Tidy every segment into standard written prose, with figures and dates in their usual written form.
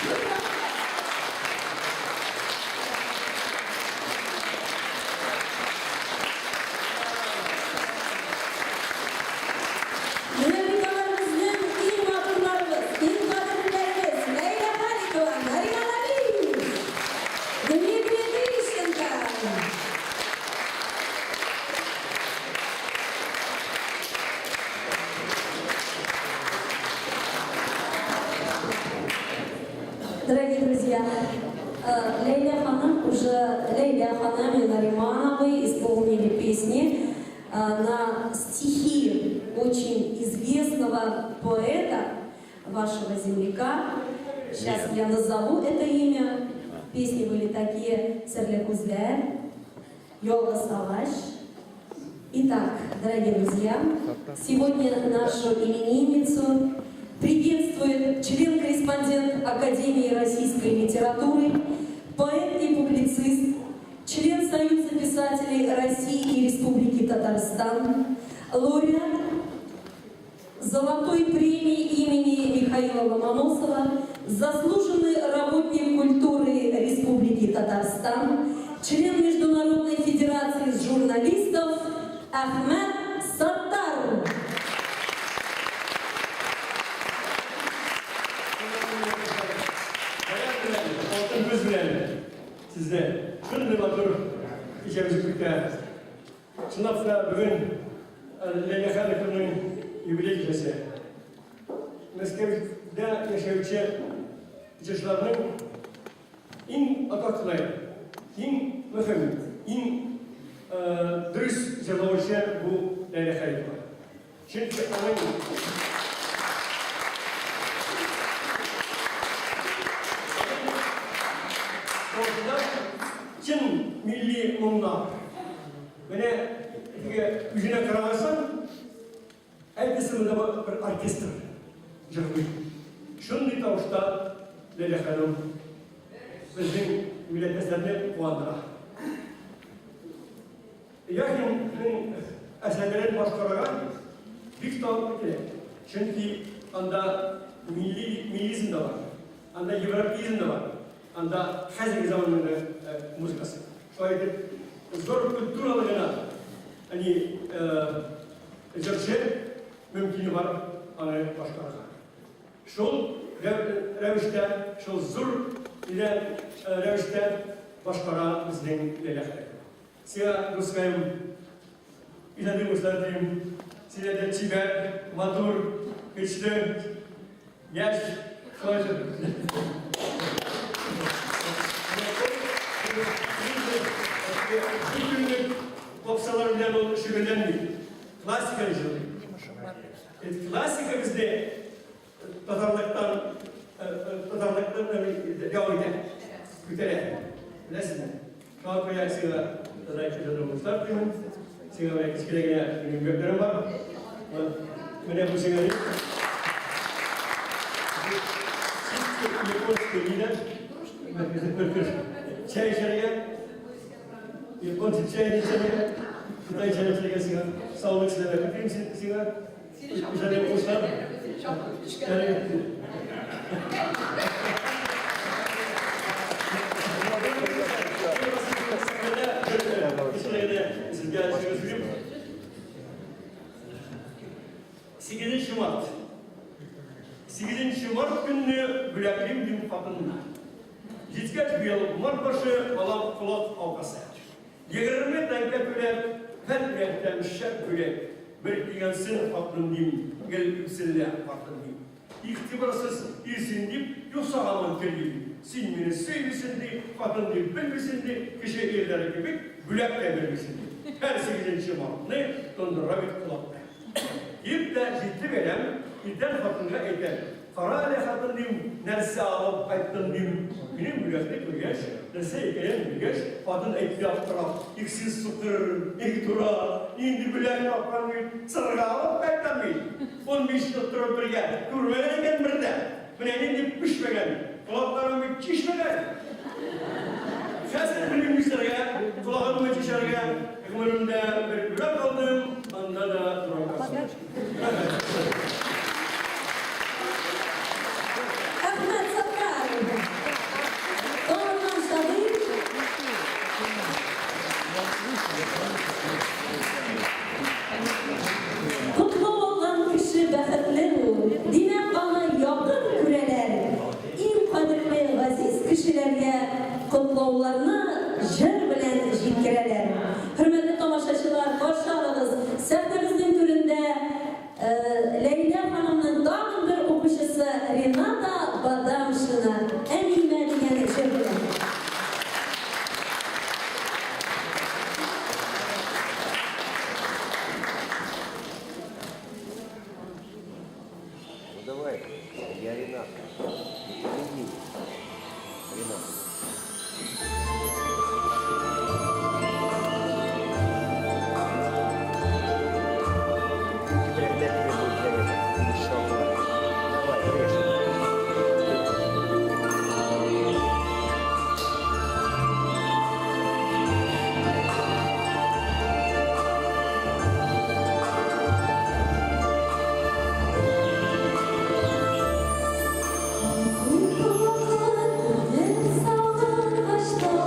Менә бит алар безнең иң матурларыбыз, иң кадерлеләребез, Ләйлә Халикова, Нариман Алиев, Дмитрий Тищенко. Дорогие друзья, э, Лейля Ханым уже, Лейля Ханым и Нариман абый исполнили песни э, на стихи очень известного поэта, вашего земляка. Сейчас я назову это имя. Песни были такие «Серле күзләр», «Ялгыз агач». Итак, дорогие друзья, сегодня нашу именинницу приветствует член-корреспондент Академии российской литературы, поэт и публицист, член Союза писателей России и Республики Татарстан, лауреат Золотой премии имени Михаила Ломоносова, заслуженный работник культуры Республики Татарстан, член Международной федерации журналистов Әхмәт Саттар. Алтын көз белән сезне шундый матур кичәбез көтә. Чынлап та бүген Ләйлә Халиковның юбилей кичәсе. Мәскәүдә яшәүче җырчыларның иң атаклы, иң мөһим, иң дөрес җырлаучы бу Ләйлә Халикова. Чөнки аның тавышында чын милли моңнар. Менә теге үзенә карамасаң, әйтерсең монда бер оркестр җырлый. Шундый тавышта Ләйлә ханым безнең милләттәшләрне куандыра. Яхинның әсәрләрен башкарырга бик талантлы кирәк. Чөнки анда милли миллизм да бар, анда европеизм да бар, анда хәзерге заманның да музыкасы. Шулай итеп, зур культуралы гына әни җырчы мөмкине бар аны башкарырга. Шул рәвештә, шул зур рәвештә башкара безнең Ләйлә Хәләфова. Сиңа, дускаем, иҗади уңышлар телим. Син дә чибәр, матур, көчле, яшь, шулай итеп. Бөтенлек попсалар белән ул шөгыльләнми. Классиканы җырлый. Классика безне татарлыктан татарлыктан ял итә, күтәрә. Беләсезме? Шуңа күрә сиңа таза иҗади уңышлар телим. Сиңа менә кечкенә генә минем бүләкләрем бар. Менә бу сиңа ни? Японский нидән? Чәй эчәргә. Японский чәй эчәргә. Кытай чәй эчәргә сиңа. Саулык сәламәтлек телим сиңа. Иҗади уңышлар. Сигезенче март. Сигезенче март көнне бүләклим дим хатынына. Җиткәч быел март башы балам колак алкасы. 20 тәңкә түләп, һәр бүләктән шәп бүләк, бер өйләнсен хатын дим, гел үпсен лә хатын дим. Игътибарсыз ир син дип, юкса һаман тиргим. Син мине сөймисең ди, хатын дип белмисең ди, кеше ирләре кебек бүләк тә бирмисең ди. Һәр сигезенче мартны тондыра бит колакны. Килеп тә җитте бәйрәм, иртән хатынга әйтәм, Кара әле, хатын, дим, нәрсә алып кайттым, дим. Минем бүләкне күргәч, нәрсә икәнен белгәч, хатын әйтте аптырап, Их син сукыр, их дурак, нинди бүләк тапкан бит, сырга алып кайткан бит. 15 ел торып бергә, күрмәгән икән бер дә. Менә нинди пешмәгән, колакларың бит чишмәгән. Хәзер белмим нишләргә, колагымны чишәргә, гомеремдә бер бүләк алдым, анда да дуракка сорыйм. Рәхмәт. Әхмәт Саттаров. котлауларны җыр белән җиткерәләр. Хөрмәтле тамашачылар, каршы алыгыз, сәхнәбезнең түрендә Ләйлә ханымның тагын бер укучысы Рената Бадамшина Әниемә дигән җыр белән. Ну давай, я Ренат. Не подведи. Ренат. Теперь опять тебе будет для этого. Иншаллах. Давай, режь. Күп вакыт күңел сагынгачта.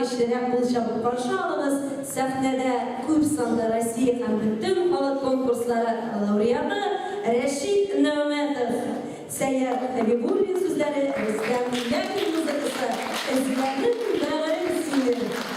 көчлерәк кул чабып каршы алыгыз, сәхнәдә күп санлы Россия һәм бөтен халык конкурслары лауреаты Рәшит Нәүмәтов. Сәяр Хәбибуллин сүзләре, Рөстәм Яхин музыкасы, Эзләдем бәгырем сине.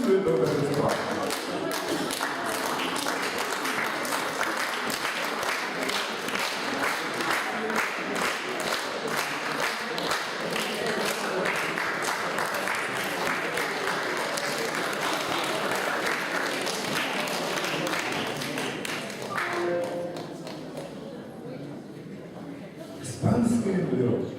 Любит. Испанское блюдо.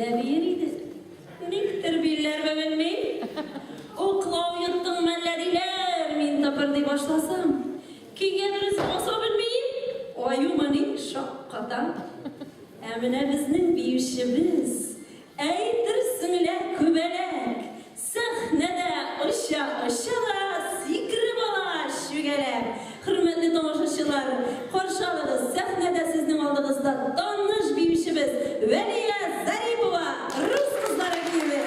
дә биер иде. Никтер билләр бөгелми. Уклау йоттың мәллә диләр, мин тыпырдый башласам. Көйгә дөрес баса белмим, аюмыни, шаккатам. Ә менә безнең биючебез, әйтерсең лә күбәләк, сәхнәдә оча-оча да сикереп ала чүгәләп. Хөрмәтле тамашачылар, каршы алыгыз, сәхнәдә сезнең алдыгызда таныш биючебез Вәлия Зарипова, рус кызлары киеме.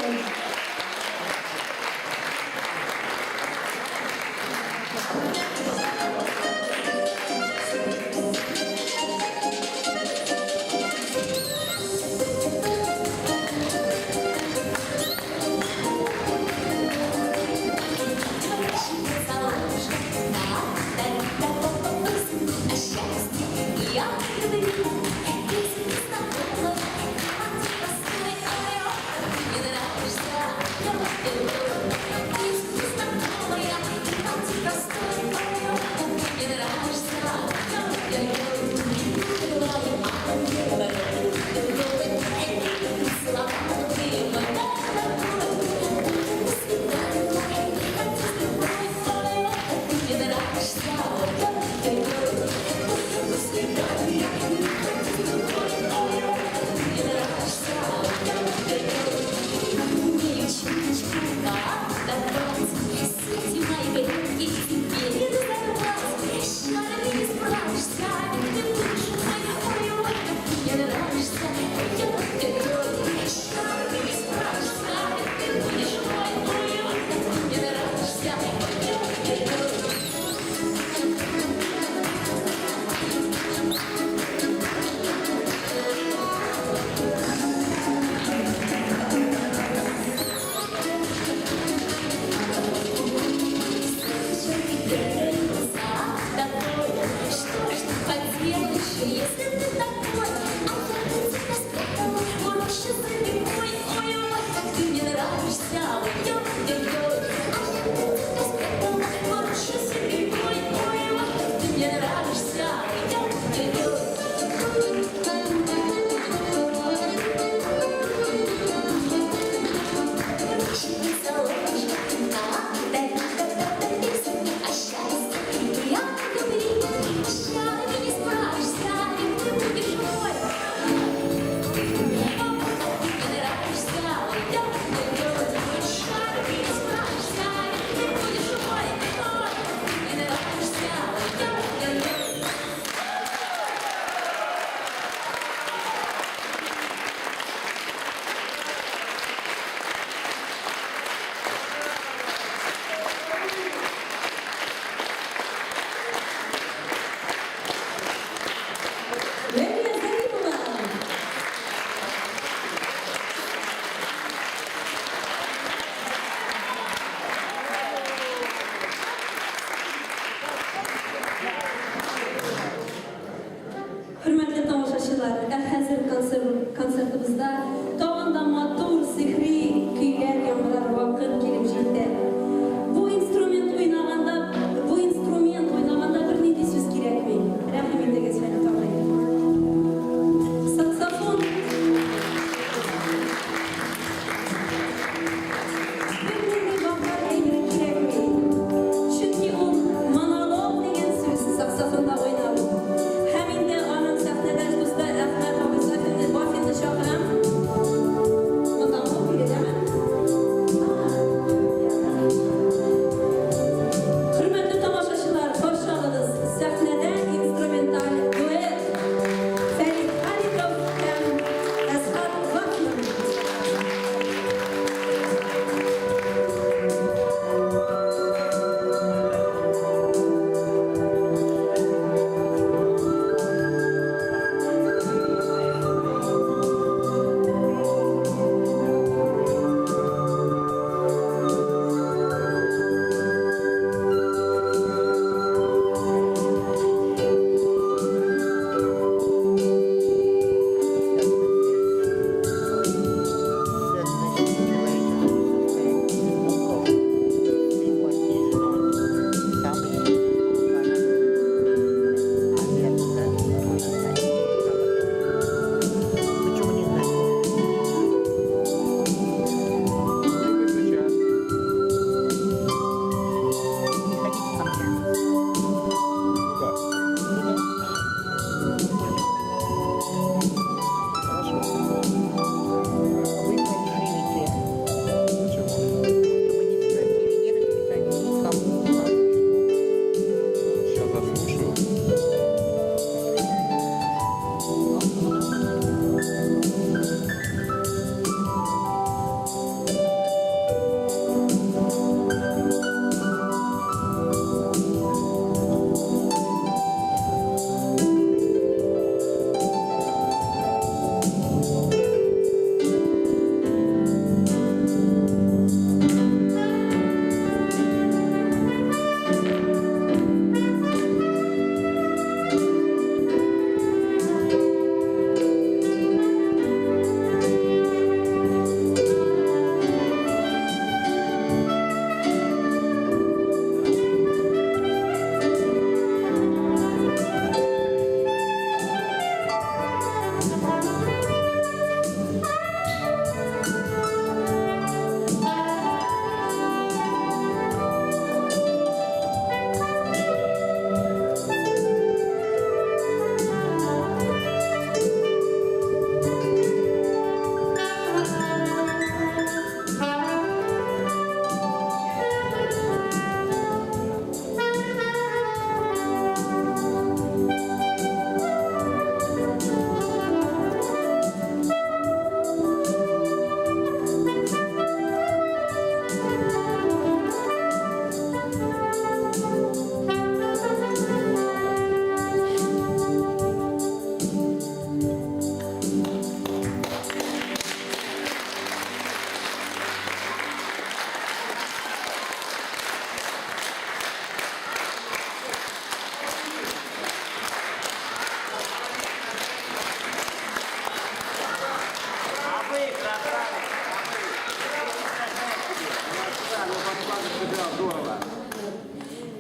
Здорово.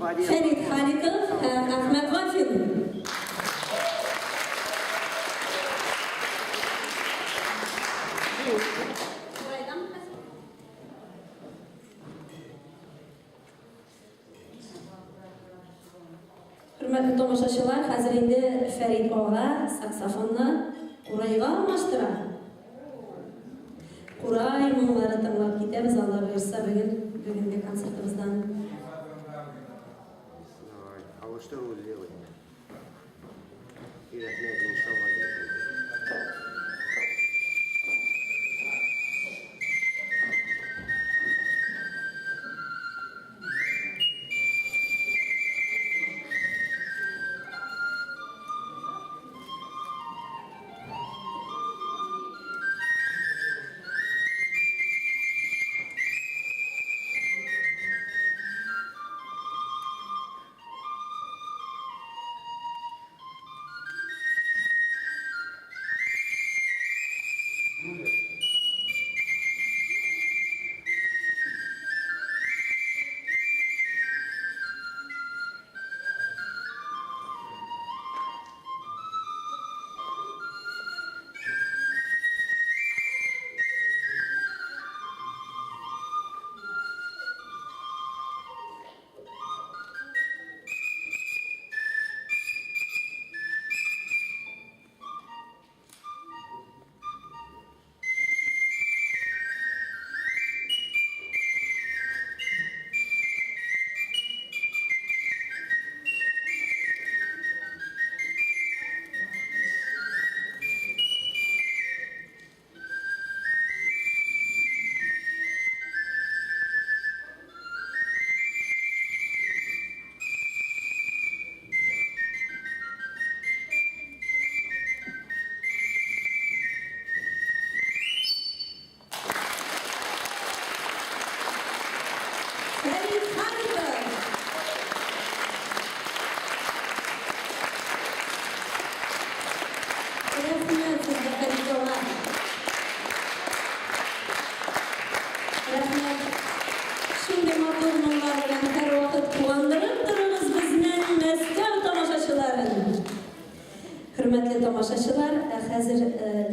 Фәрит Халиков һәм Әхмәт Вафин. Хөрмәтле тамашачылар, хәзер инде Фәрит ага саксофонны курайга алмаштыра. Курай моңнары тыңлап китәбез, Алла боерса, бүген бүгенге концертыбыздан. Давай, алыштыру сделай. И рәхмәт, иншалла. Фәрит Халиков. Рәхмәт сезгә, Фәрит ага. Рәхмәт. Шундый матур моңнар белән һәрвакыт куандырып торыгыз безнең Мәскәү тамашачыларын. Хөрмәтле тамашачылар, ә хәзер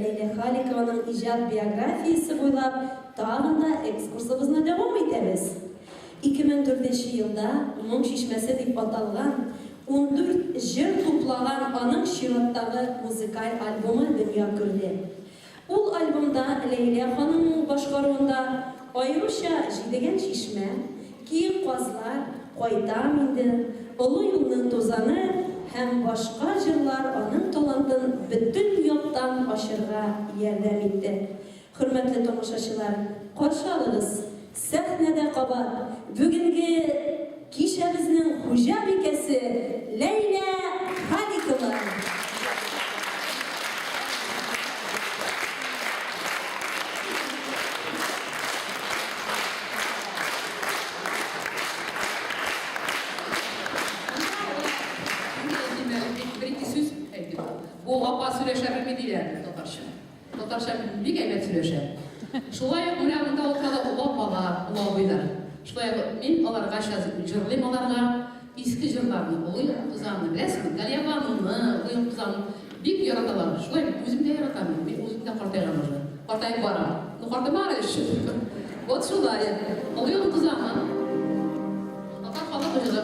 Ләйлә Халикованың иҗат биографиясе буйлап тагын да экскурсыбызны дәвам итәбез. 2004 нче елда Моң чишмәсе дип аталган 14 җыр туплаган аның чираттагы музыкаль альбомы дөнья күрде. Ул альбомда Ләйлә ханымның башкаруында аеруча Җидегән чишмә, Киек казлар, Кайтам инде, Олы юлның тузаны һәм башка җырлар аның талантын бөтен яктан ачырга ярдәм итте. Хөрмәтле тамашачылар, каршы алыгыз, сәхнәдә кабат бүгенге кичәбезнең хуҗабикәсе Ләйлә Халикова! Бер-ике сүз әйтеп. Бу апа сөйләшә белми диләр татарча. Татарча бик әйбәт сөйләшә. Шулай ук менә монда утыралар олы апалар, олы абыйлар. Шулай ук мин аларга сейчас җырлыйм аларга иске җырларны, Олы юл тузанны, беләсезме? Галиябануны, Олы юл тузанын бик яраталар. Шулай бит, үзем дә яратам мин. Мин үзем дә картайган уже. Картаеп барам. Ну, картаймаган әле, шөкер. Вот шулай. Олы юл тузаны. Татар халык җыры.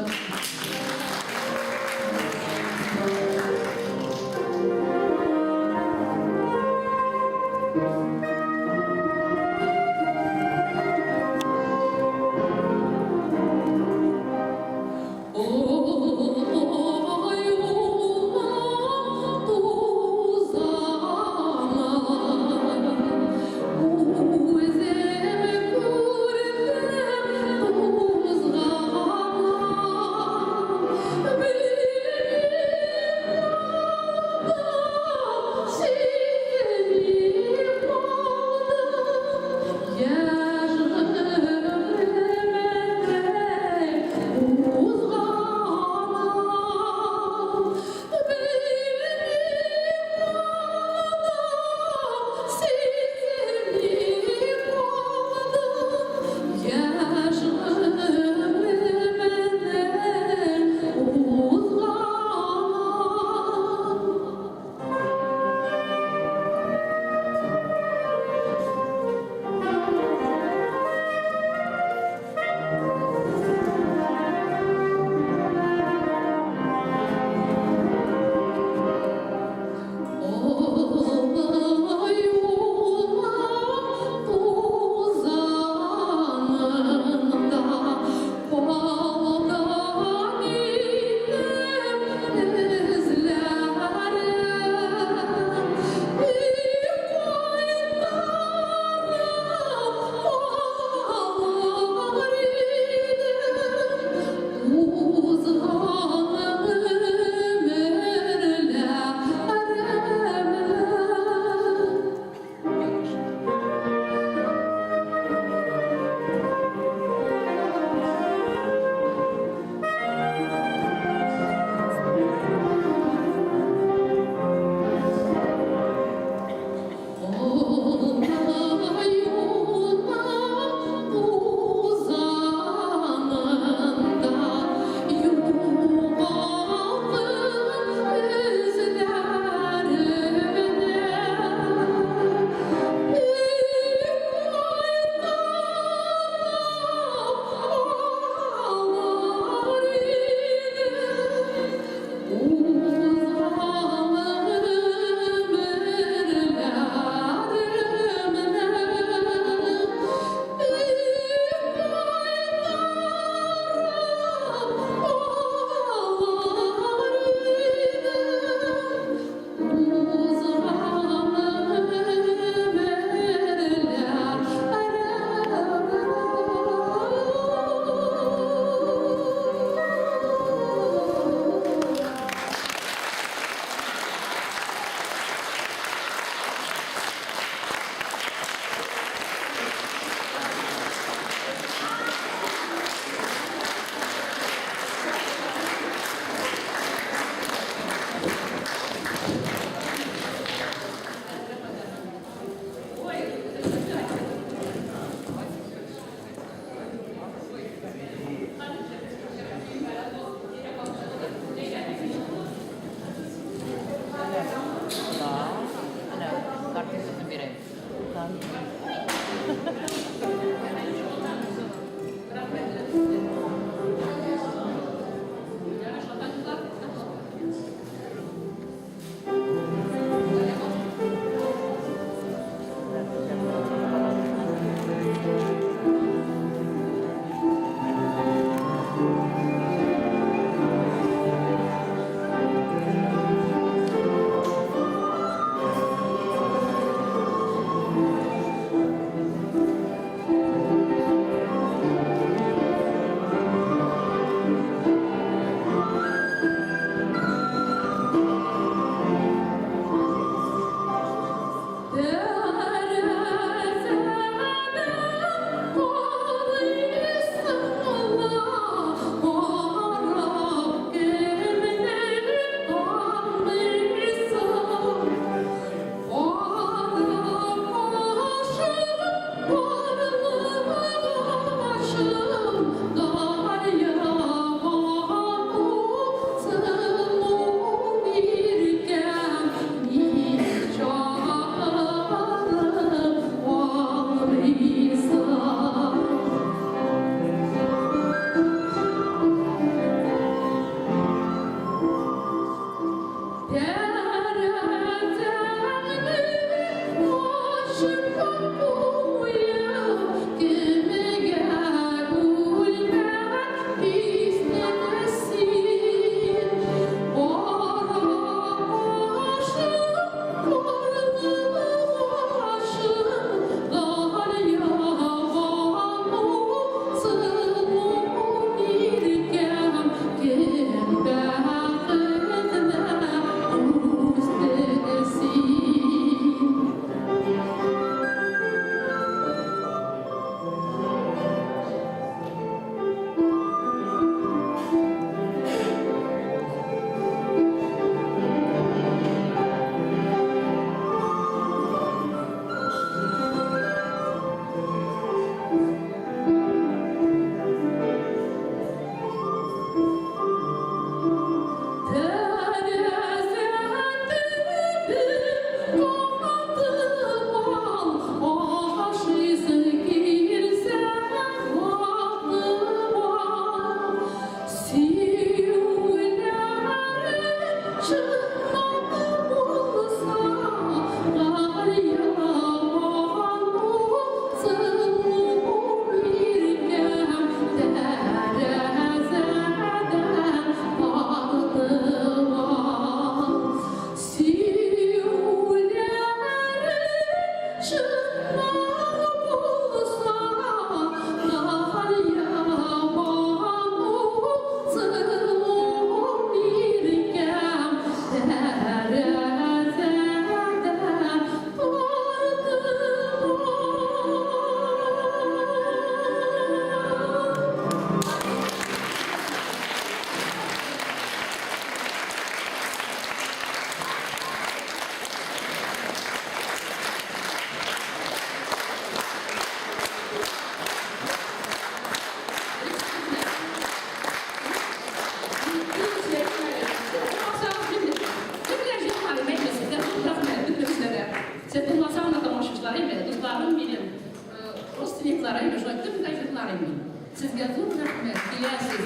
Родственниклар, әйме, шулай дөм дә җырлар мин. Сезгә зур рәхмәт, киләсез.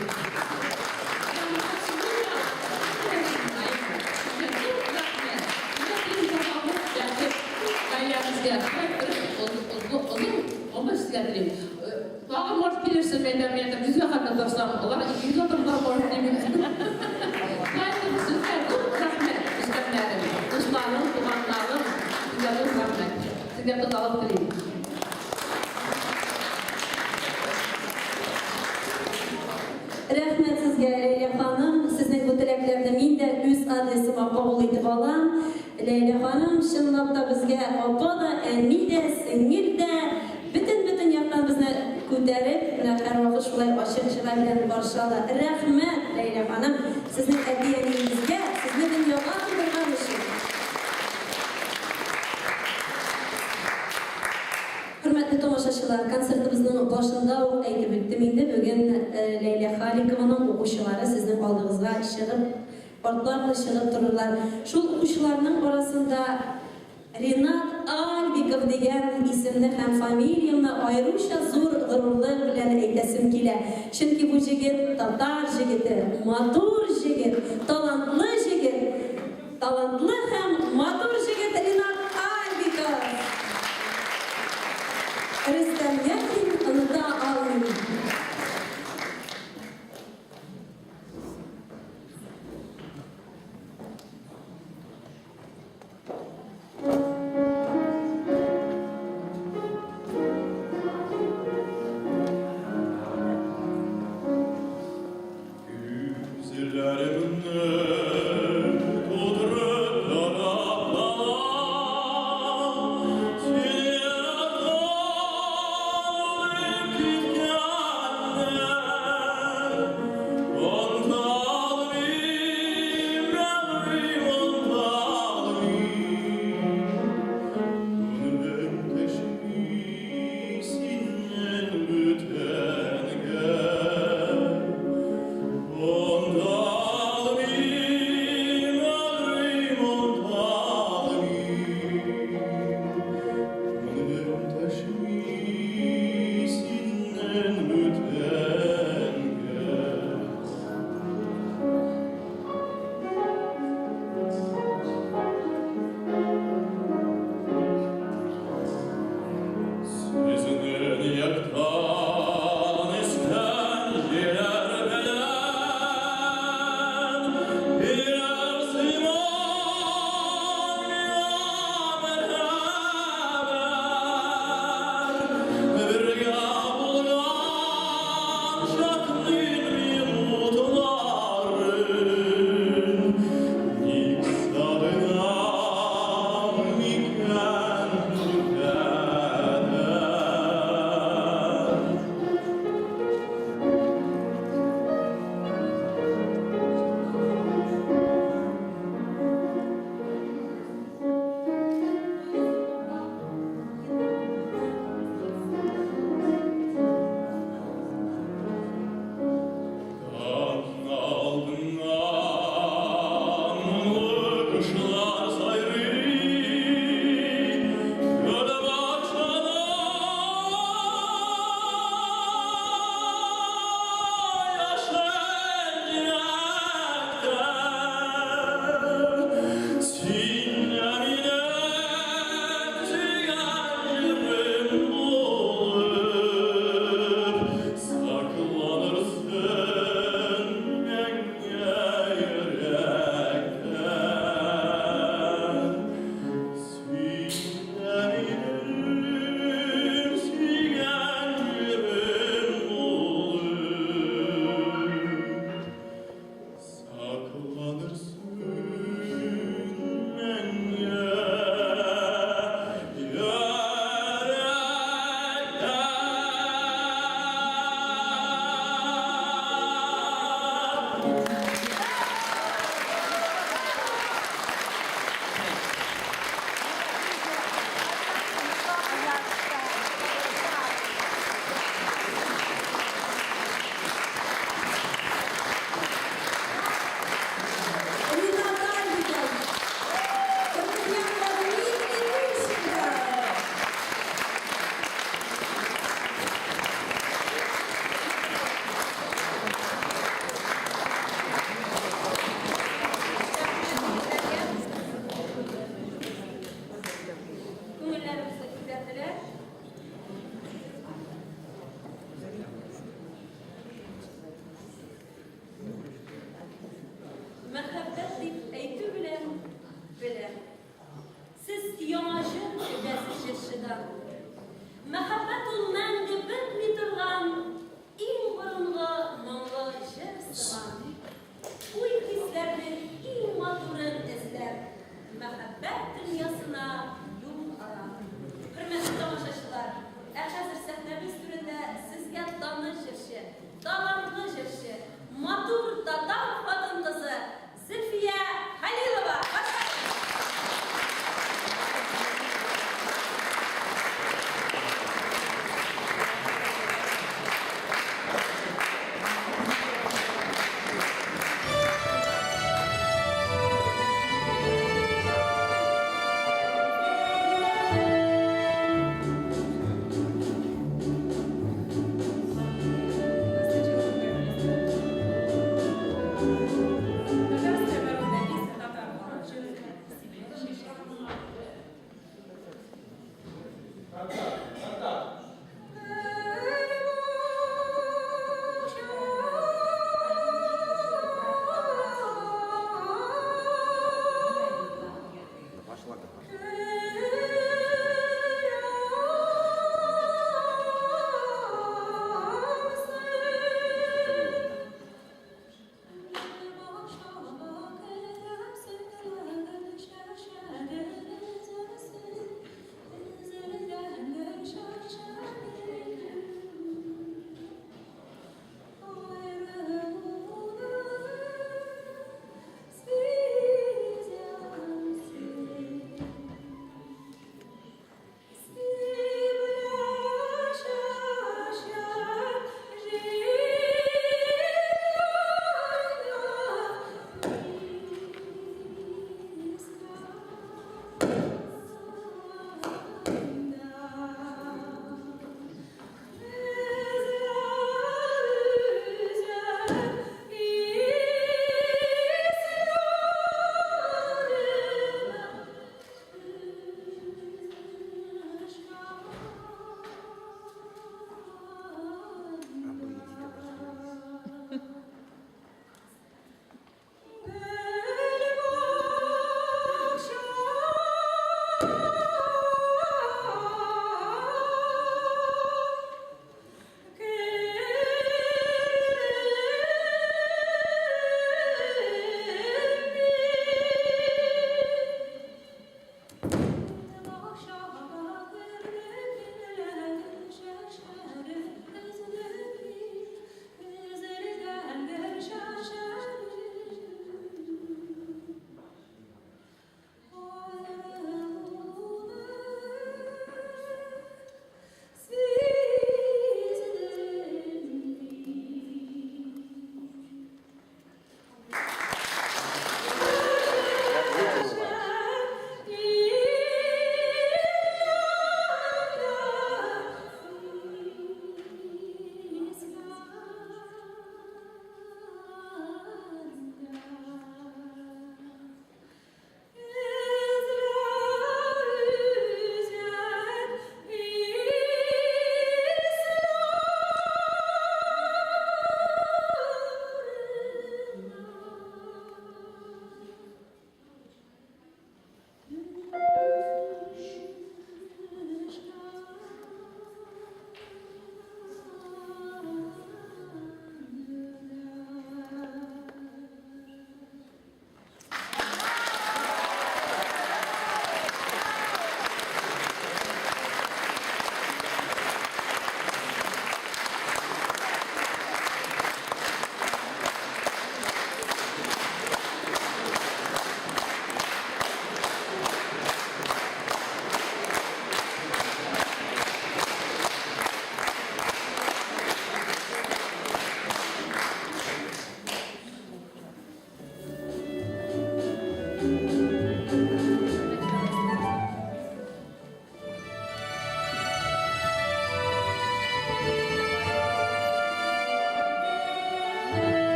Гаиләгезгә озын гомер сезгә телим. Тагын может килерсез, мәйтәм, мин әйтәм, йөзгә хәтле торсам, алар 200 торырлар может дим. Шулай итеп, сезгә зур рәхмәт, үскәннәрем, дусларым, туганнарым, сезгә зур рәхмәт. Сезгә тазалык телим. Рәхмәт сезгә, Ләйлә ханым. Сезнең бу теләкләрне мин дә үз адресыма кабул итеп алам. Ләйлә ханым, чынлап та безгә апа да, әни дә, сеңел дә, бөтен-бөтен яктан безне күтәреп, менә һәрвакыт шулай ачык чырай белән каршы ала. Рәхмәт, Ләйлә ханым, сезнең әти-әниегезгә, сезне дөньяга тудырган өчен. Хөрмәтле тамашачылар, концертыбызның башында ук әйтеп үттем инде, бүген Ләйлә Халикованың укучылары сезнең алдыгызга чыгып, артлы-артлы чыгып торырлар. Шул укучыларның арасында Ренат Альбиков дигән исемне һәм фамилиямне аеруча зур горурлык белән әйтәсем килә. Чөнки бу җегет татар җегете, матур җегет, талантлы җегет. Талантлы һәм матур җегет Ренат Альбиков! Рөстәм Яхин оныта алмыйм.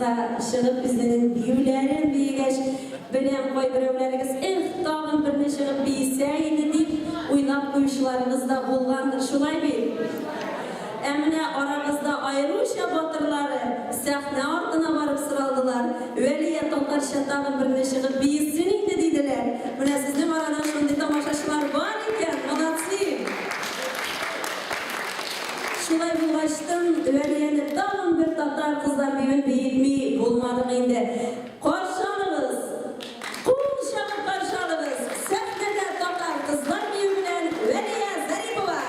арагызга чыгып үзенең биюләрен биегәч, беләм, кайберәүләрегез, эх, тагын берне чыгып биесә иде, дип уйлап куючыларыгыз да булгандыр, шулай бит? Ә менә арагызда аеруча батырлары сәхнә артына барып соралдылар, Вәлия татарча тагын берне чыгып биесен инде, диделәр. Менә сезнең арада шундый тамашачылар бар икән, молодцы! Шулай булгачтын, Вәлияне тагын бер татар кызлар биюен биетми булмадык инде. Каршы алыгыз! Кул чабып каршы алыгыз! Сәхнәдә татар кызлар биюе белән Вәлия Зарипова!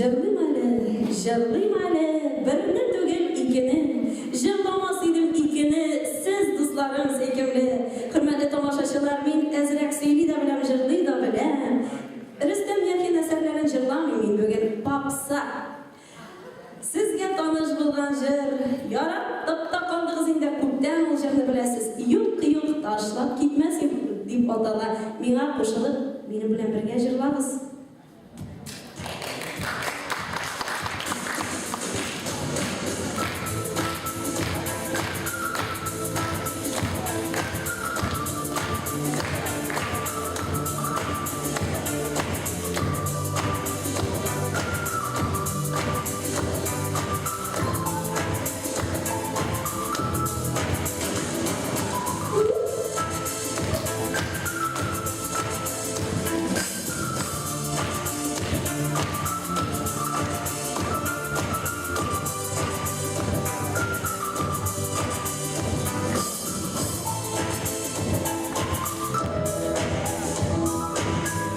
Җырлыйм әле, җырлыйм әле, берне түгел, икене. Җырламас идем икене, сез, дусларым, сөйкемле. Хөрмәтле тамашачылар, мин әзрәк сөйли дә беләм, җырлый да беләм. Рөстәм Яхин әсәрләрен җырламыйм мин бүген, попса. Сезгә таныш булган җыр, яраттык та калдыгыз инде, күптән ул җырны беләсез. Юк, юк, ташлап китмәс дип атала. Миңа кушылып, минем белән бергә җырлагыз.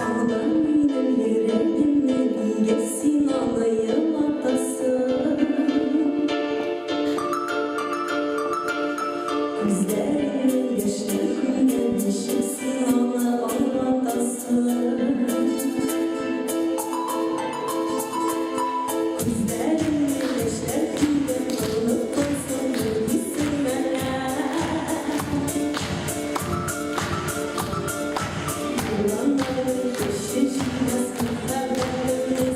Алдан минем йөрәгемне, нигә син аны елатасың? Күзләреңне яшьле күңел, ничек син аны аңлатасың? Күзләреңне яшьләр күле, оныткансың, дисең мәллә? Юлларның көче җитмәс мәхәббәтемне.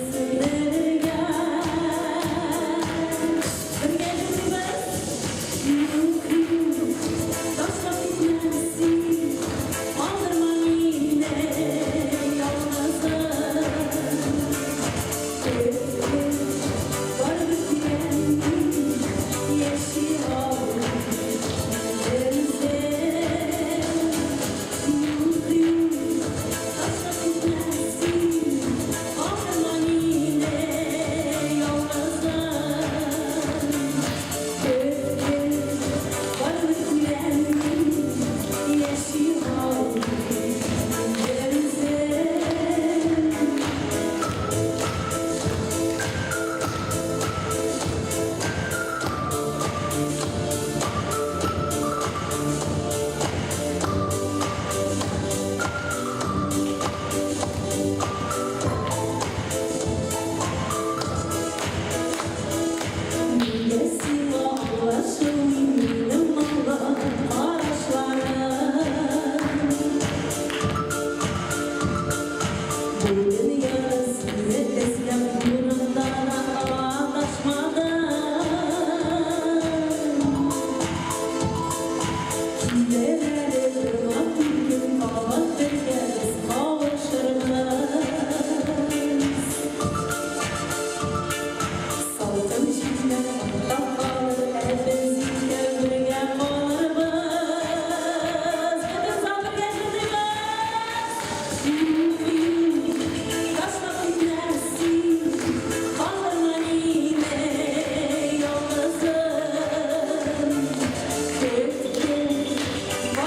Килер әле бер матур көн, кабат бергә без кавышырбыз. Салкын җилләр артта калыр, ә без икәү бергә калырбыз. Бөтен зал бергә җырлыйбыз! Ташлап китмә син, калдырма мине ялгызым. Көткән.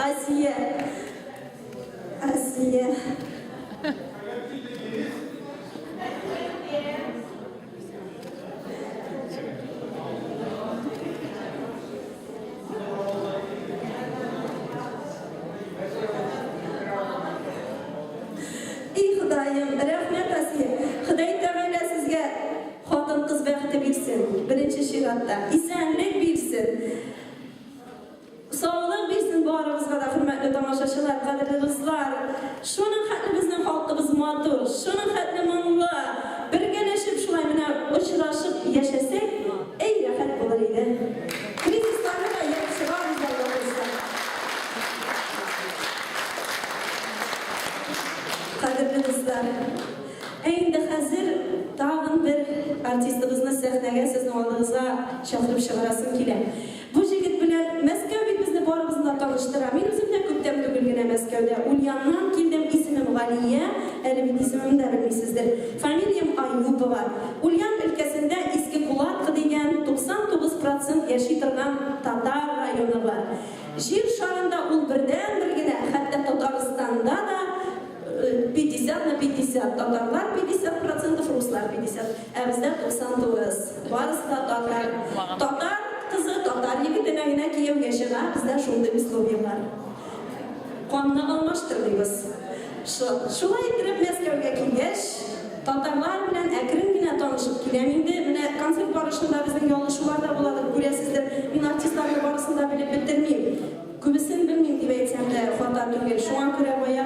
Асия. Асия. И Ходаем, рәхмәт, Асия. Ходай Тәгалә сезгә хатын-кыз бәхете бирсен, беренче чиратта, исәнлек бирсен. Саулык бирсен барыгызга да, хөрмәтле тамашачылар, кадерле дуслар. Шуның хәтле безнең халкыбыз матур, шуның хәтле моңлы. Бергәләшеп шулай менә очрашып яшәсәк, әй рәхәт булыр иде. Кризисларны да ерып чыгарбыз Алла боерса. Кадерле дуслар, ә инде хәзер тагын бер артистыбызны сәхнәгә сезнең алдыгызга чакырып чыгарасым килә. Бу җегет белән Мәскәү бит безне барыбызны да таныштыра. Мин үзем дә күптән түгел генә Мәскәүдә. Ульяннан килдем, исемем Галия, әле бит исемемне дә белмисездер. Фамилиям Аюпова. Ульян өлкәсендә Иске Кулаткы дигән 99 процент яши торган татар районы бар. Җир шарында ул бердәнбер генә, хәтта Татарстанда да 50 на 50, татарлар 50 процентов, руслар 50, ә бездә 99, барысы да татар. Татар кызы татар егетенә генә кияүгә чыга, бездә шундый условие бар. Канны алмаштырмыйбыз. Шулай иттереп Мәскәүгә килгәч, татарлар белән әкрен генә танышып киләм инде. Менә концерт барышында безнең ялгышулар да буладыр, күрәсездер. Мин артистларны барысын да белеп бетермим. Күбесен белмим дип әйтсәм дә хата түгел. Шуңа күрә бая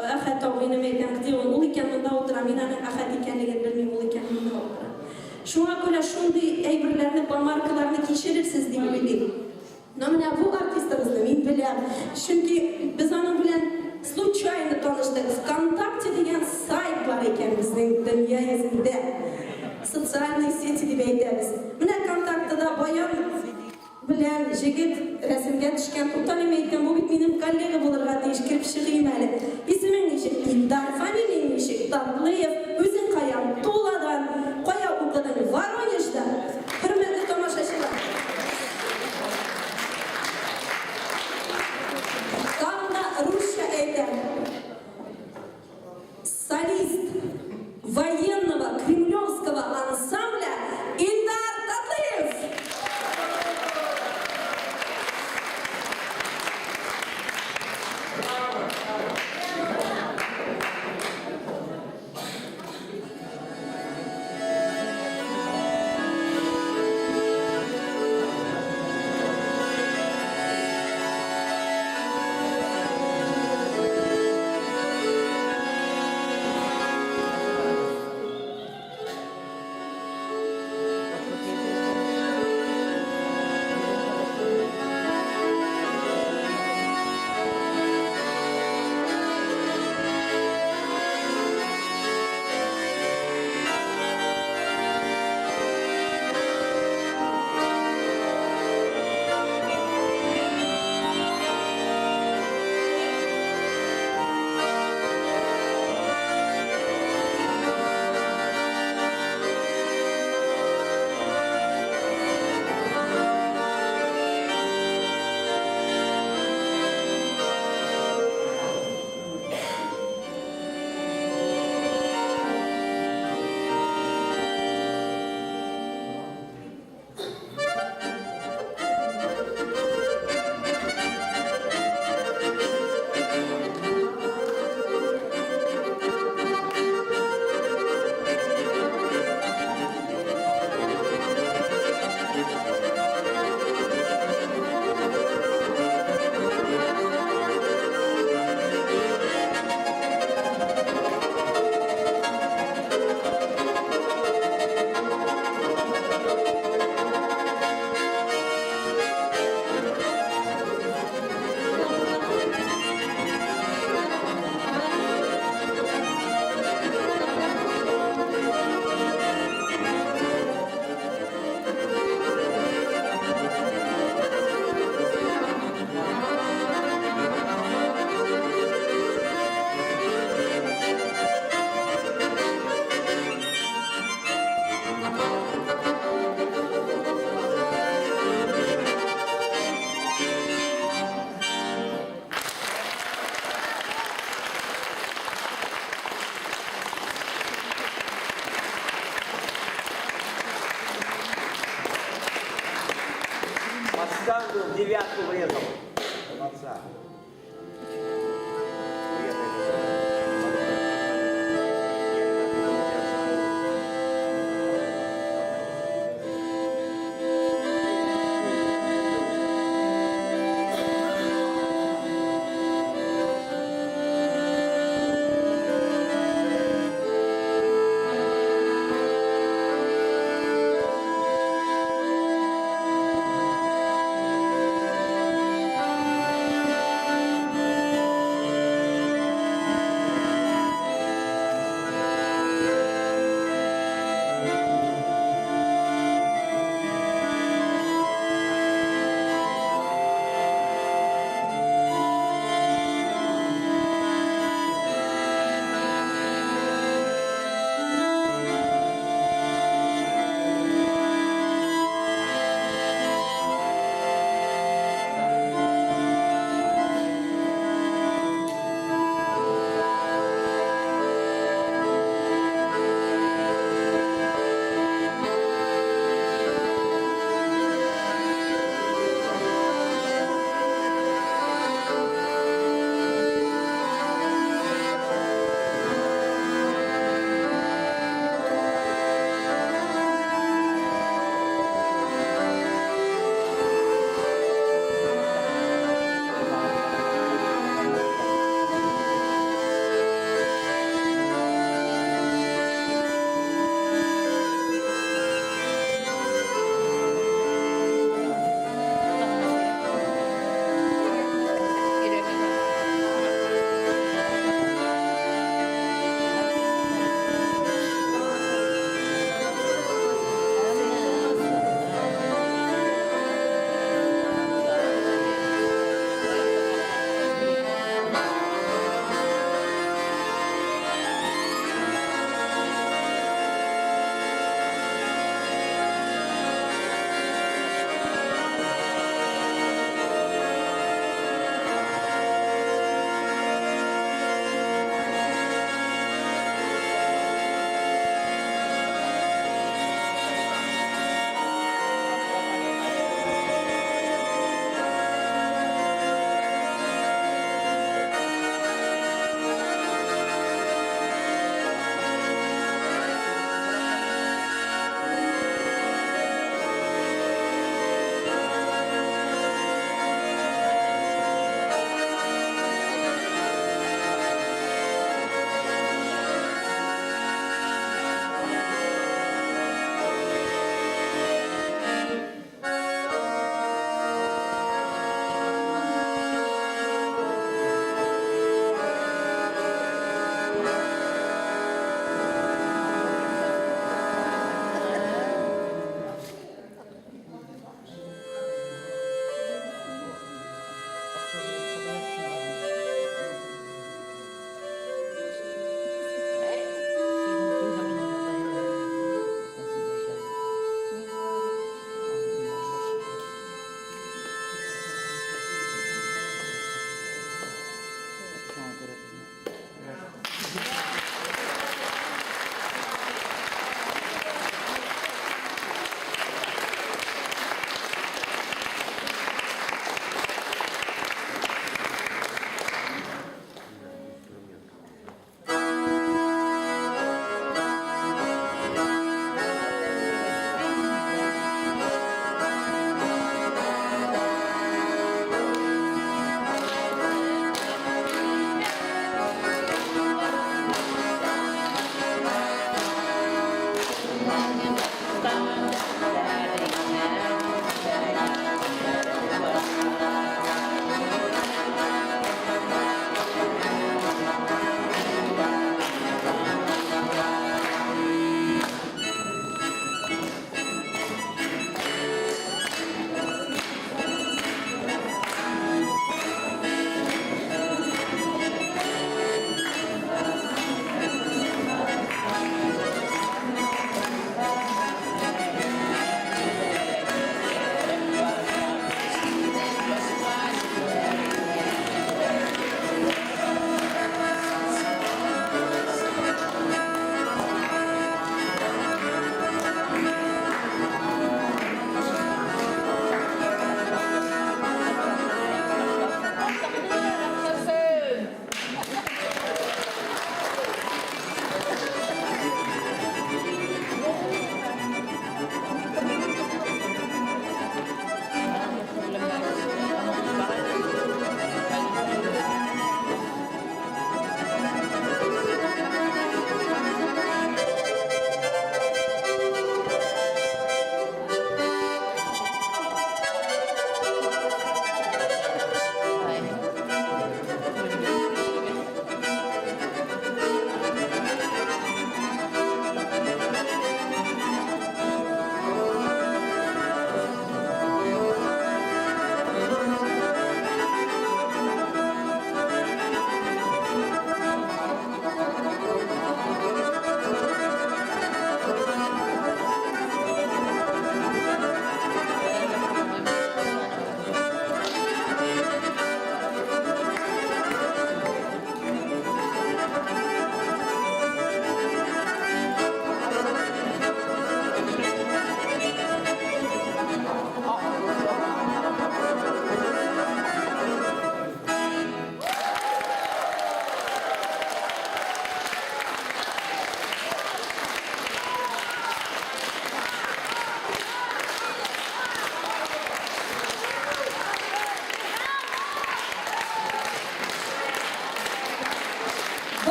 Әхәт абыйны мәйтәм, где он? Ул икән монда утыра, мин аның Әхәт икәнлеген белмим, ул икән монда утыра. Шуңа күрә шундый әйберләрне, помаркаларны кичерерсез дип уйлыйм. Но менә бу артистыбызны мин беләм. Чөнки без аның белән случайно таныштык. Вконтакте дигән сайт бар икән безнең дөнья йөзендә. Социальные сети дип әйтәбез. Менә Контактыда баян Белән җегет рәсемгә төшкән. Туктале, мин әйткән, бу бит минем коллега булырга тиеш, кереп чыгыйм әле. Исемең ничек? Илдар. Фамилияң ничек? Татлыев. Үзең каян? Туладан. Кая укыдың? Воронежда. Хөрмәтле тамашачылар! Тагын да русча әйтәм. Солист военного кремлевского ансамбля Илдар Татлыев!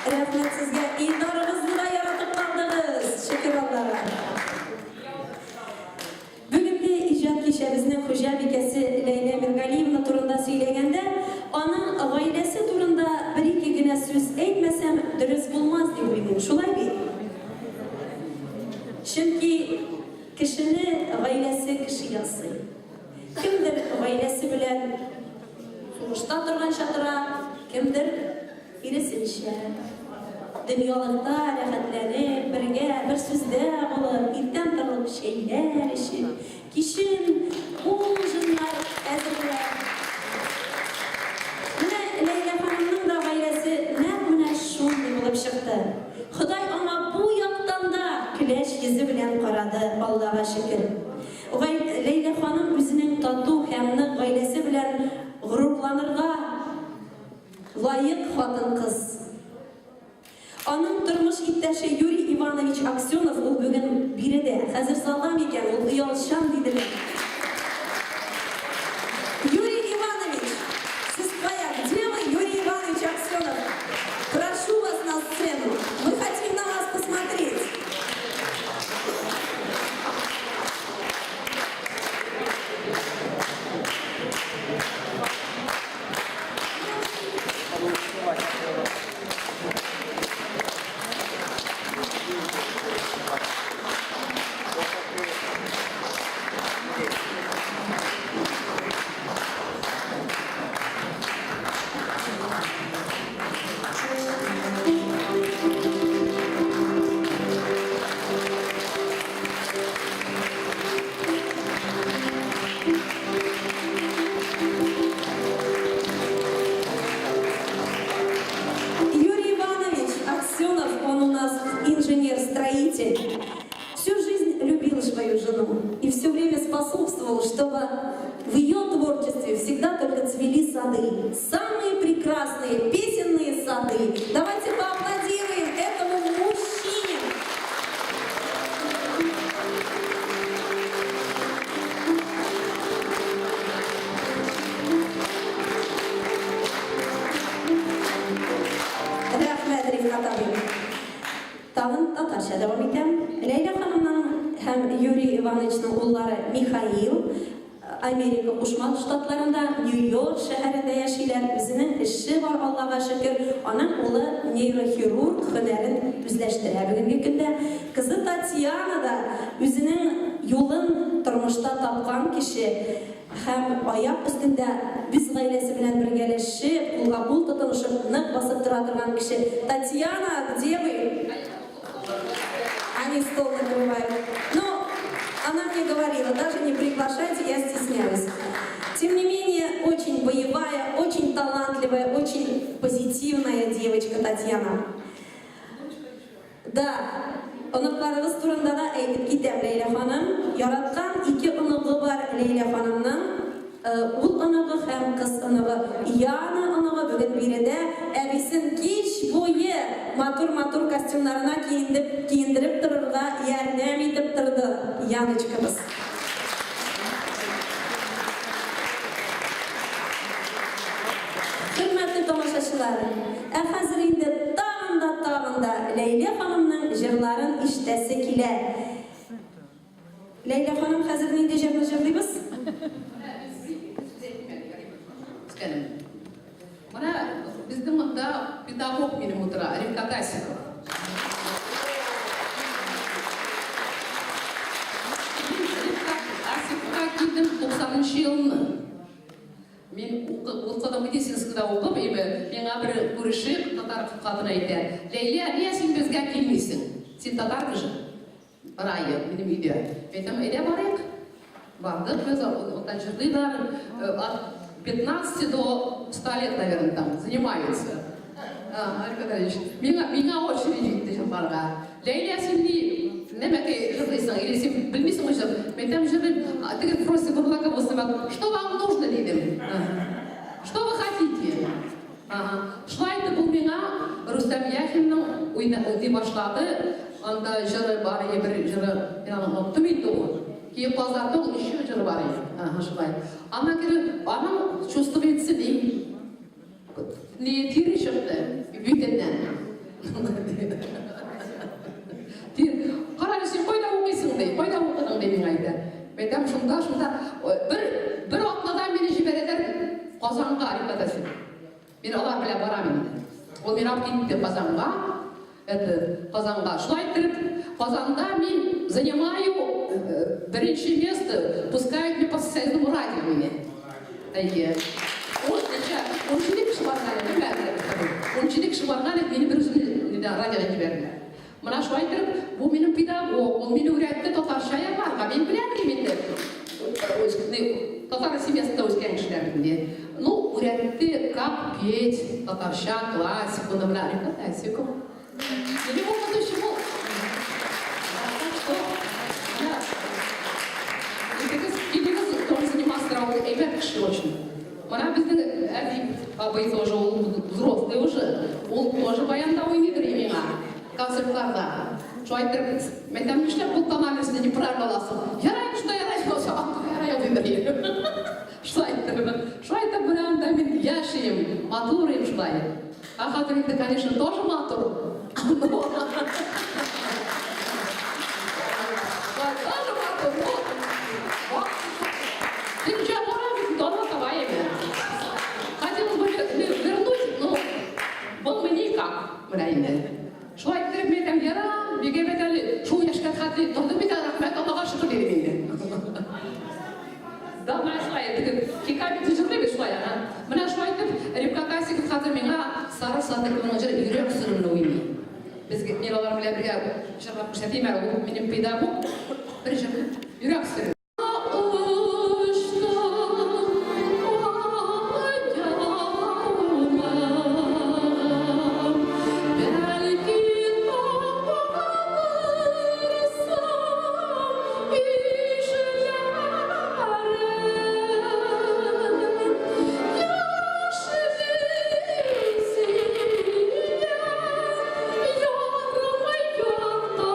Рәхмәт сезгә, Илдарыбызны да яратып калдыгыз, шөкер Аллага. Бүгенге иҗат кичәбезнең хуҗабикәсе Ләйлә Миргалиевна турында сөйләгәндә, аның гаиләсе турында бер-ике генә сүз әйтмәсәм, дөрес булмас дип уйлыйм. Шулай бит? Чөнки кешене гаиләсе кеше ясый. Кемдер гаиләсе белән сугышта торганча тора, кемдер киресенчә. Дөньялыкта рәхәтләнеп, бергә, бер сүздә булып, иртән торып чәйләр эчеп, кичен ужиннар әзерләп. Менә Ләйлә ханымның да гаиләсе нәкъ менә шундый булып чыкты. Ходай аңа бу яктан да көләч йөзе белән карады, Аллага шөкер. Ләйлә ханым үзенең тату һәм нык гаиләсе белән горурланырга лаек хатын-кыз. Аның тормыш иптәше Юрий Иванович Аксенов, ул бүген биредә, хәзер залда микән, ул оялчан, диделәр. Юрий Иванович, сез кая, где вы, Юрий Иванович Аксенов? Прошу вас на сцену, мы хотим на вас посмотреть. Юрий Иванович Аксенов, он у нас инженер-строитель. Всю жизнь любил свою жену и все время способствовал, чтобы в ее творчестве всегда только цвели сады. Самые прекрасные песенные сады. Давайте поаплодируем этому мужчине. Рәхмәт, Рифкат абый. Тагын татарча дәвам итәм. Ләйлә ханымның һәм Юрий Ивановичның уллары Михаил Америка Кушма Штатларында, Нью-Йорк шәһәрендә яшиләр. Үзенең эше бар, Аллага шөкер. Аның улы нейрохирург һөнәрен үзләштерә бүгенге көндә. Кызы Татьяна да үзенең юлын тормышта тапкан кеше һәм аяк өстендә без гаиләсе белән бергәләшеп, кулга-кул тотынышып, нык басып тора торган кеше. Татьяна, где вы? Они стол накрывают. Но она мне говорила, даже не приглашайте, я стесняюсь. Тем не менее, очень боевая, очень талантливая, очень позитивная девочка Татьяна. Да, оныкларыгыз турында да әйтеп китәм, Ләйлә ханым. Яраткан ике оныгы бар Ләйлә ханымның. Ул оныгы һәм кыз оныгы. Яна оныгы бүген биредә әбисен кич буе матур-матур костюмнарына киендеп, киендереп торырга ярдәм итеп торды Яночкабыз. Хөрмәтле тамашачылар, ә хәзер инде тагын да тагын да Ләйлә ханымның җырларын ишетәсе килә. Ләйлә ханым, хәзер нинди җырны җырлыйбыз? Менә безнең монда педагог минем утыра, Рифкат Асиков. Мин Рифкат Асиковка килдем 90 нчы елны. Мин укыдым, медицинскийда укып, име, миңа бер күрше татар хатыны әйтә, Ләйлә, нигә син безгә килмисең? Син татарка же? Рая, минем өйдә. Мин әйтәм, әйдә барыйк. Бардык без, анда җырлыйлар, от 15 до 100 лет, наверное, там занимаются. Аркадович, миңа, миңа очередь җитте җырларга. Ләйлә, син ни, нәмәкәй җырлыйсың, или син белмисеңме җыр? Мин әйтәм, җырлыйм. Теге просит бурлака булсын, что вам нужно, дидем. Что вы хотите? Ага. Шулай итеп ул миңа Рөстәм Яхинның уйна ди башлады. Анда җыры бар иде, бер җыры, мин аны оныттым инде ул. Киек казарның еще җыры бар иде. Ага, шулай. Аннан кире аның чувствуется ни, ни тире чыкты битеннән. Кара әле, син кайда укыйсың, ди, кайда укыдың, ди, миңа әйтә. Мин әйтәм, шунда, шунда. Бер, бер атнадан мине җибәрәләр Казанга, репетиция. Мин алар белән барам инде. Ул мине алып китте Казанга. Это, Казанга. Шулай иттереп, Казанда мин занимаю беренче место, пускают меня по социальному радио мине. Әйе. Ул ничә, 17 кеше барган иде, белмәдем. 17 кеше барган иде, мине бер үземне радиога җибәрделәр. Менә шулай иттереп, бу минем педагог, ул мине өйрәтте татарча язарга. Мин беләм идем инде. Татар семьясында үскән кешеләр инде. Ну, өйрәтте, как петь татарча классику, ну, менә классику. Минем укытучым ул. Так что, менә, килегез, килегез, тоже заниматься, ул әйбәт кеше очень. Менә безнең Әдип абый тоже, ул взрослый уже, ул тоже баянда уйныйдыр миңа концертларда. Шулай иттереп, мин әйтәм, нишләп бу тональностьны неправильно аласың? Ярай, шунда ярай, ярай дидер. Шулай иттереп, шулай итеп, менә анда мин яшим, матур шулай. А хәзер инде, конечно, тоже матур. Тоже матур, но Ты что, пора ведь дома давай. Хотелось бы вернуть, но был никак. Менә инде. Шулай иттереп, мин әйтәм, ярар, бик әйбәт әле, шул яшькә хәтле тордым бит, рәхмәт, Аллага шөкер, дидем инде. Да, менә шулай итеп, Кикабит җырлый бит шулай, ага. Менә шулай итеп, Рифкать Касиков хәзер миңа Сары Садыковның җыры Йөрәк серемне уйный. Без мин алар белән бергә җырлап күрсәтим әле, ул минем педагог. Бер җыр Йөрәк сере. Очтым аямам, бәлки табарсың ишләрен. Яшьли сөйгән ярым якта калды.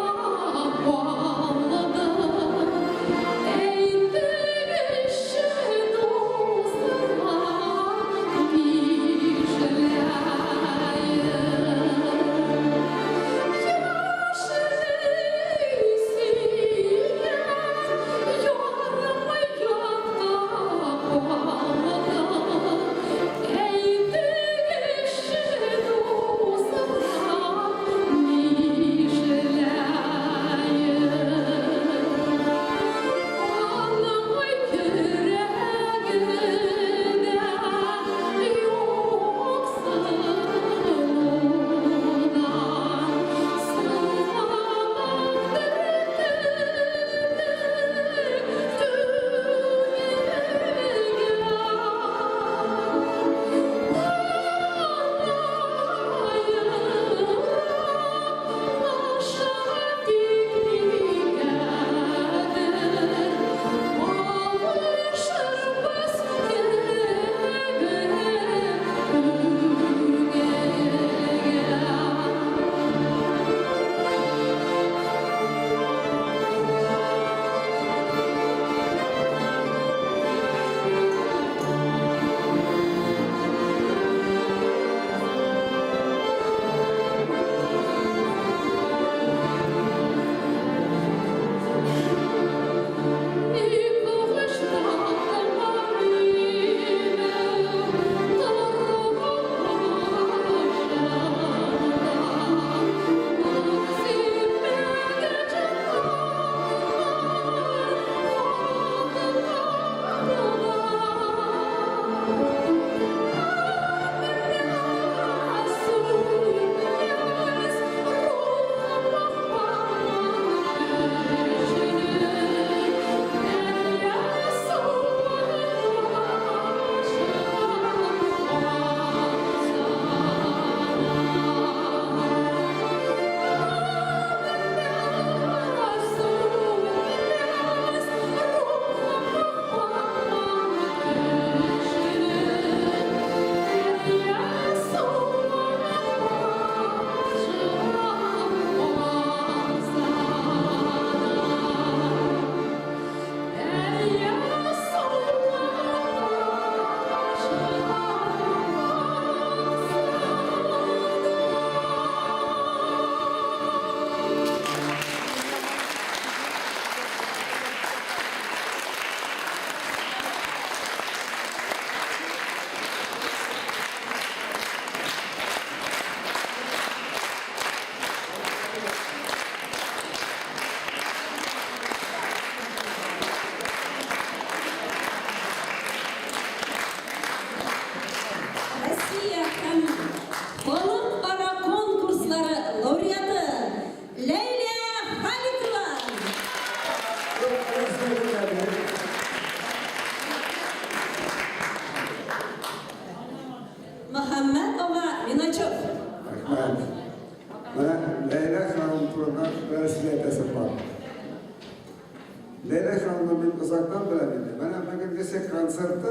Ләйлә ханымны мин озактан беләм инде. Менә бүгенгесе концерты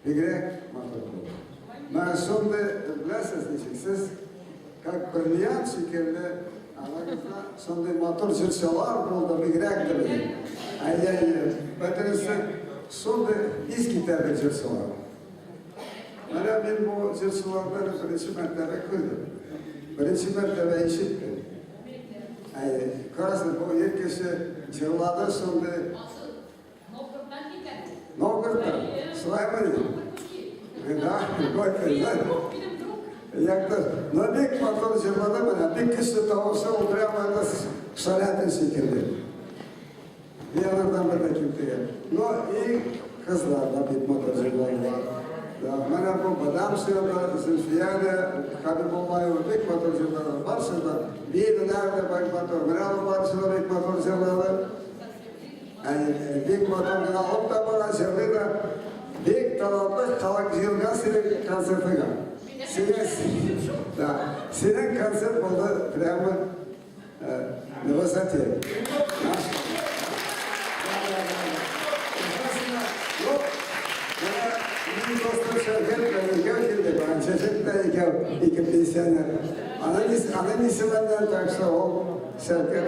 бигрәк матур булды. Менә шундый, беләсез ничек, сез как бриллиант шикелле арагызда шундый матур җырчылар булды, бигрәк тә бит. Әйе, әйе, бөтенесе шундый искитәрлек җырчылар. Менә мин бу җырчыларны беренче мәртәбә күрдем. Беренче мәртәбә ишеттем. Әйе, красный бу ир кеше җырлады шундый. Новгородтан килгән. Новгородтан? Шулаймыни? Да, Горький, да. Минем друг. Якты. Но бик матур җырлады менә, бик көчле тавышы, ул прямо это Шаляпин шикелле. И алардан бер дә ким түгел. Но и кызлар да бик матур җырладылар. Да, менә бу Бадамшина да, Зөлфия дә, Хәбибуллаева бик матур җырладылар. Барысы да биеделәр дә бик матур. Менә ул барысы да бик матур җырлады. Әй, бик матур гына алып та бара, җырлый да. Бик талантлы халык җыелган синең концертыңа. Синең, да, синең концерт булды прямо на высоте. Минем дустым Шәүкәт белән икәү килдек, аның Чәчәк тә икәү, ике пенсионер. Аның аның исеменнән, так что ул Шәүкәт.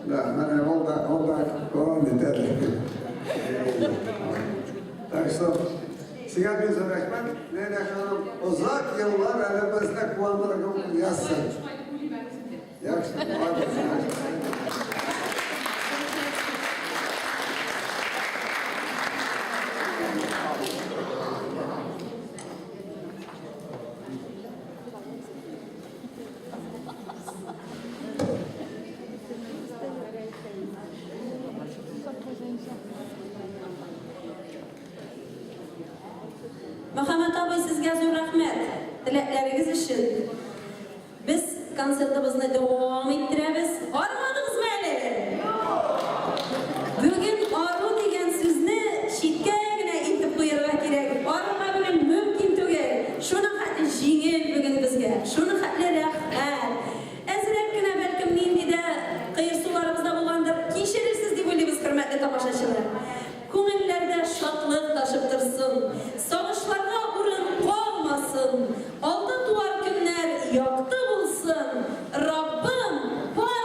Да, менә ул да, ул да дәвам итәде. Так что сиңа бик зур рәхмәт, Ләйлә ханым, озак еллар әле безне куандырырга язсын. Яхшы, молодец, яхшы. Мөхәммәт абый, сезгә зур рәхмәт теләкләрегез өчен. Без концертыбызны дәвам иттерәбез. Армадыгызмы әле? Бүген ару дигән сүзне читкә генә илтеп куярга кирәк. Арырга бүген мөмкин түгел. Шуның хәтле җиңел бүген безгә. Шуның хәтле рәхәт. Әзрәк кенә бәлкем нинди дә кыерсуларыбыз да булгандыр. Кичерерсез дип уйлыйбыз, хөрмәтле тамашачылар. Күңелләрдә шатлык ташып торсын, сагышларга урын калмасын, алда туар көннәр якты булсын, Раббым, барыбызга!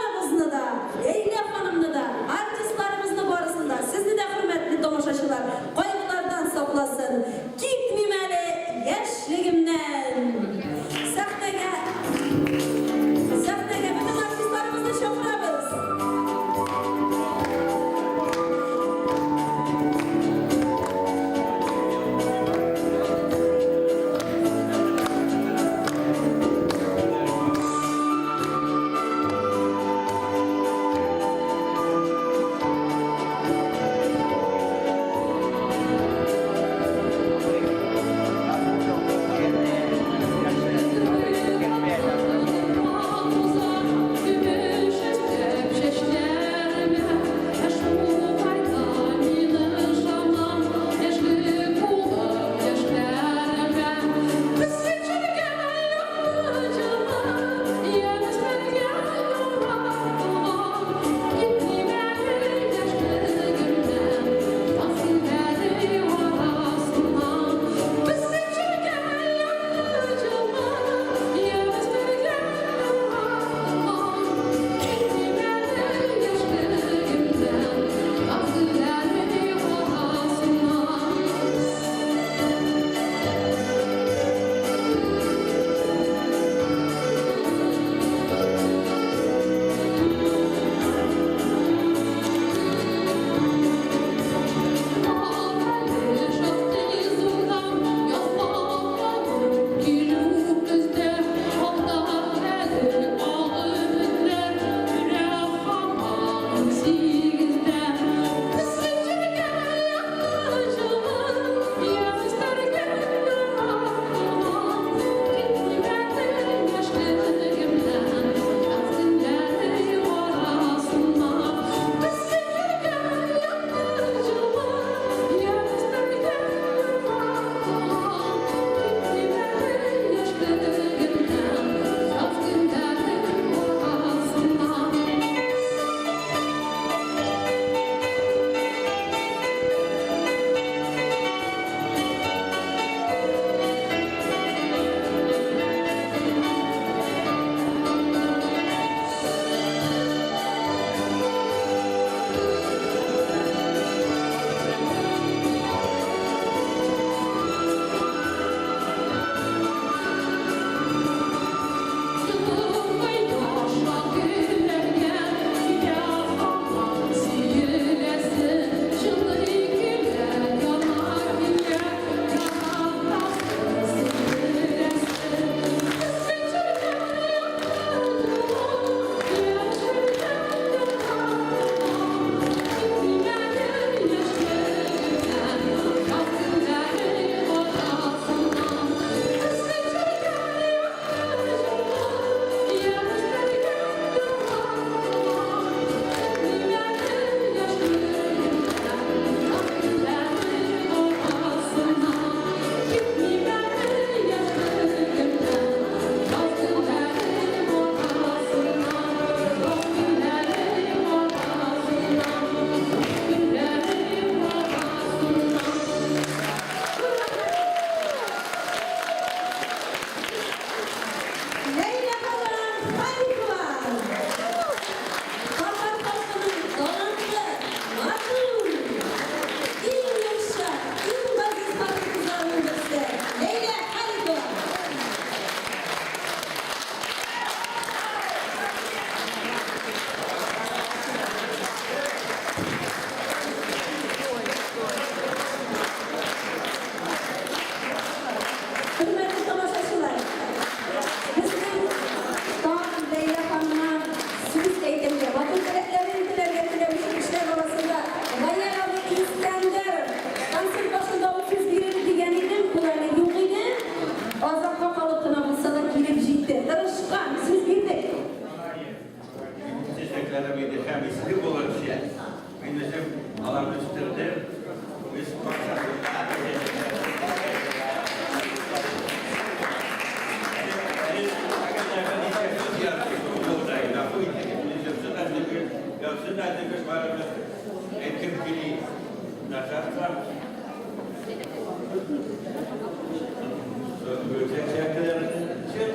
Гөл чәчәкләрне чын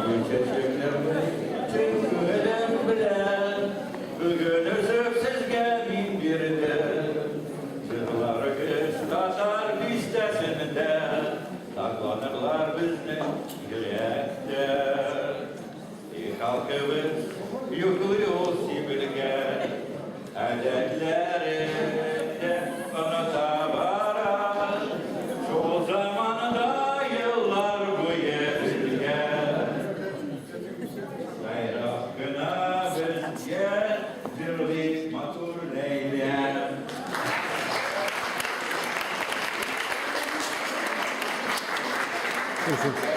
Гөл чәчәкләрне чын күңелем белән Бүген өзеп сезгә мин бирдем. Җырларыгыз татар бистәсендә Сакланырлар безнең йөрәктә. И халкыбыз йоклый ул сибелгән, Гадәтләрен дә оныта бара. Шул заманда еллар буе белгән. Сайрап кына безгә җырлый матур Ләйлә.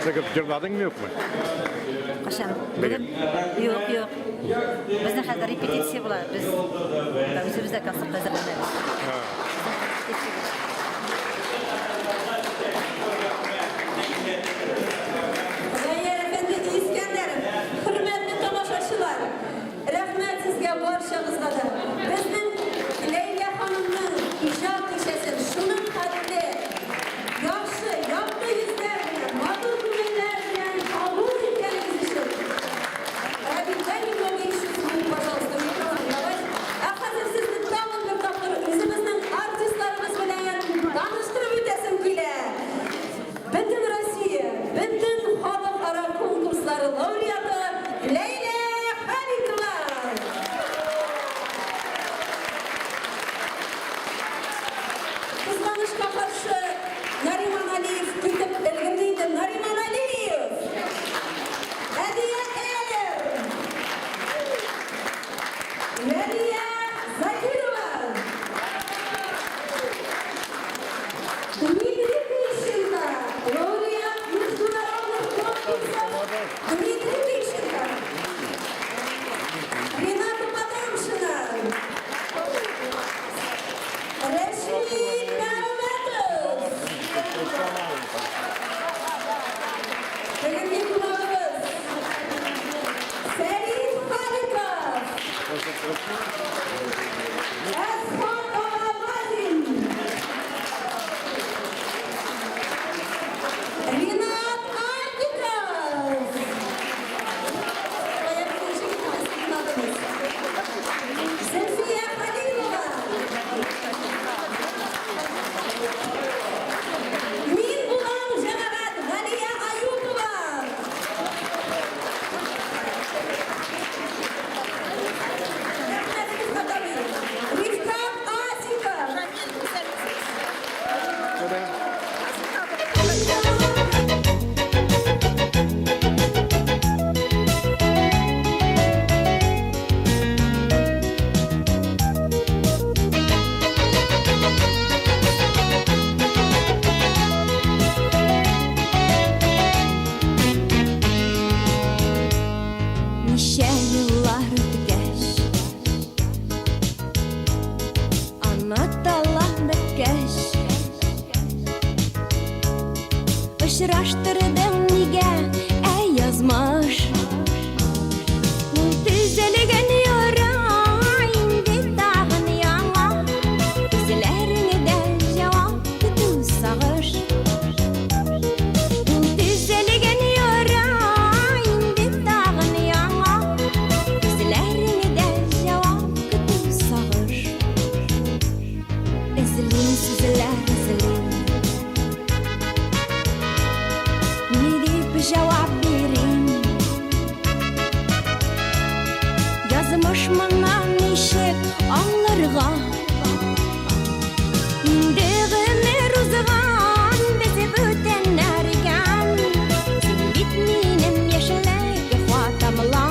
Чыгып җырладыңмы, юкмы? Кашан? Бүген? Юк, юк. Безнең хәзер репетиция була. Без үзебез дә концерт әзерләнәбез. Гаяр әфәнде Искәндәров, хөрмәтле тамашачылар, рәхмәт сезгә барчагызга да. Безнең Ләйлә ханымның иҗат кичәсен шуның хәтле яхшы, якты йөзләр белән, матур күңелләр белән кабул иткәнегез өчен. Рабит, дай немного еще звук, пожалуйста, микрофон давай. Ә хәзер сезне тагын бер тапкыр үзебезнең артистларыбыз белән таныштырып үтәсем килә. Бөтен Россия, бөтен халыкара конкурслары лауреаты Ләйлә Халикова. Кызганычка каршы, Нариман Алиев китеп өлгерде инде. Нариман Алиев! Әдия Элер! Вәлия Закирова! Дмитрий Тищенко, лауреат международных конкурсов Дмитрий Тищенко. Рената Бадамшина. Рәшит Нәүмәтов. Бүгенге кунагыбыз Фәрит Халиков. Әсхат Агабазин. Ринат Альбиков. Кунагыбыз. Зөлфия Халилова. Мин булам, җәмәгать, Галия Аюпова. Рәхмәт, Рифкат абый. Рифкат Асиков. Ничә еллар үткәч, Онытыла беткәч, Очраштырдың нигә, әй язмыш? Ул төзәлгән яра инде тагын яңа. Күзләреңдә җавап көтү, сагыш. Ул төзәлгән яра инде тагын яңа. Күзләреңдә җавап көтү, сагыш. Эзлим сүзләр, эзлим. Ни дип җавап бирим? Язмыш моңа ничек аңларга? Инде гомер узган, без бүтәннәр икән. Син бит минем яшьлек хатамла.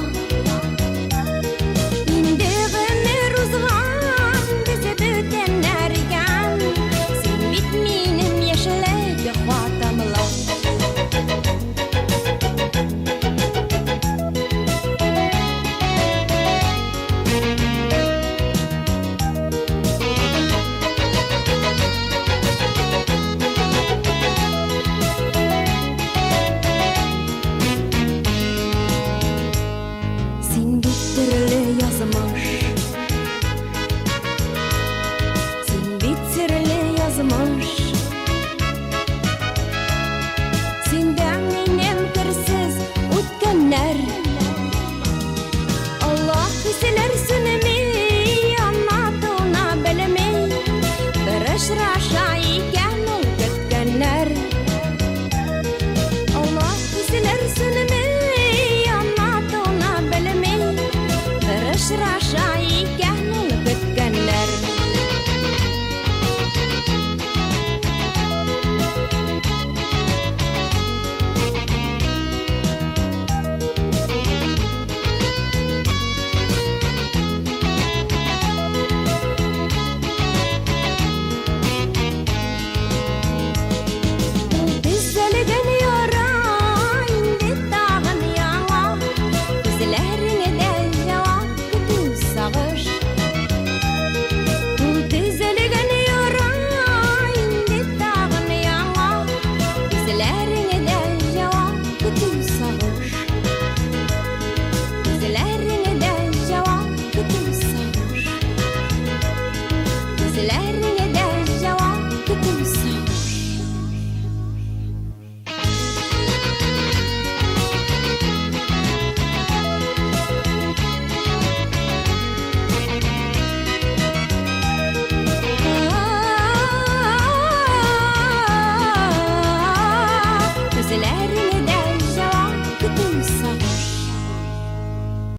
Инде гомер узган, без бүтәннәр икән. Син бит минем яшьлек хатамла. Күзләр.